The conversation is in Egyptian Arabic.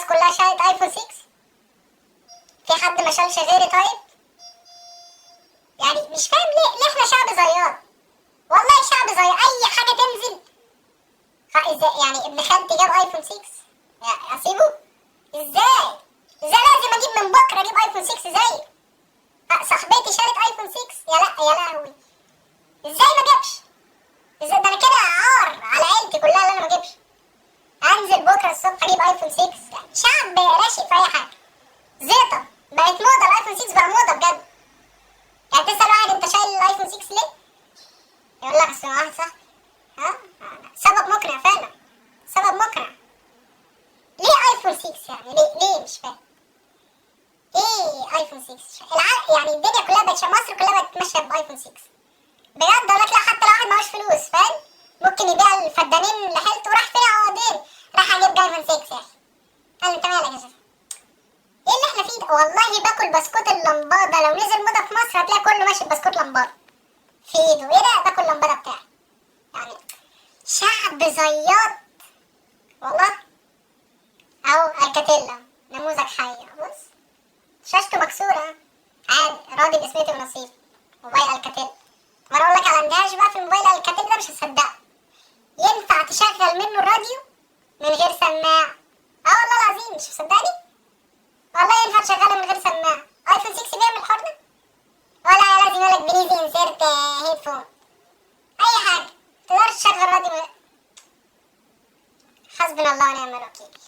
كلها شالت iPhone 6؟ في حد ما شالش غيري؟ طيب يعني مش فاهم ليه احنا شعب زياط، والله شعب زياط. اي حاجة تنزل ازاي يعني؟ ابن خالتي جاب iPhone 6، اسيبه ازاي؟ ازاي لازم اجيب من بكره، اجيب iPhone 6 زيه. صاحبتي شالت iPhone 6، يا لا يا لهوي، ازاي ما جابش؟ ازاي ده؟ انا كده عار على عيلتي كلها اللي انا ما اجيبش. انزل بكره الصبح اجيب iPhone 6. يعني شعب راشق في اي حاجه، زيطه بقت موضه. ال iPhone 6 بقى موضة بجد. يعني تسال واحد انت شايل ال iPhone 6 ليه؟ يقول لك اصل واحد صاحبي. ها، سبب مقنع فعلا، سبب مقنع. ليه iPhone 6 يعني؟ ليه ليه؟ مش فاهم ايه iPhone 6. يعني الدنيا كلها بقت، مصر كلها بقت ماشية ب iPhone 6 بجد. اقول لك لا، حتى لو واحد معهوش فلوس، فاهم، ممكن يبيع الفدانين اللي حيلته وراح فين عوضين، راح اجيب iPhone 6 يا اخي. قال انت مالك يا شيخ؟ ايه اللي احنا فيه ده؟ والله باكل بسكوت اللمبادة. لو نزل موضة في مصر هتلاقي كله ماشي بسكوت لمبادة في ايده. ايه ده؟ باكل لمبادة بتاعي. يعني شعب زياط والله. اهو Alcatel نموذج حي، بص شاشته مكسورة عادي، راضي بقسمتي ونصيبي. موبايل Alcatel. طب انا اقول لك على اندهاش بقى في الموبايل Alcatel ده، مش هتصدقه. ينفع تشغل منه الراديو من غير سماعة. اه والله العظيم، مش مصدقني؟ والله ينفع تشغله من غير سماعة. iPhone 6 بيعمل الحوار ده؟ ولا لازم يقولك please insert headphone؟ اي حاجة، تقدرش تشغل راديو. حسبنا الله ونعم الوكيل.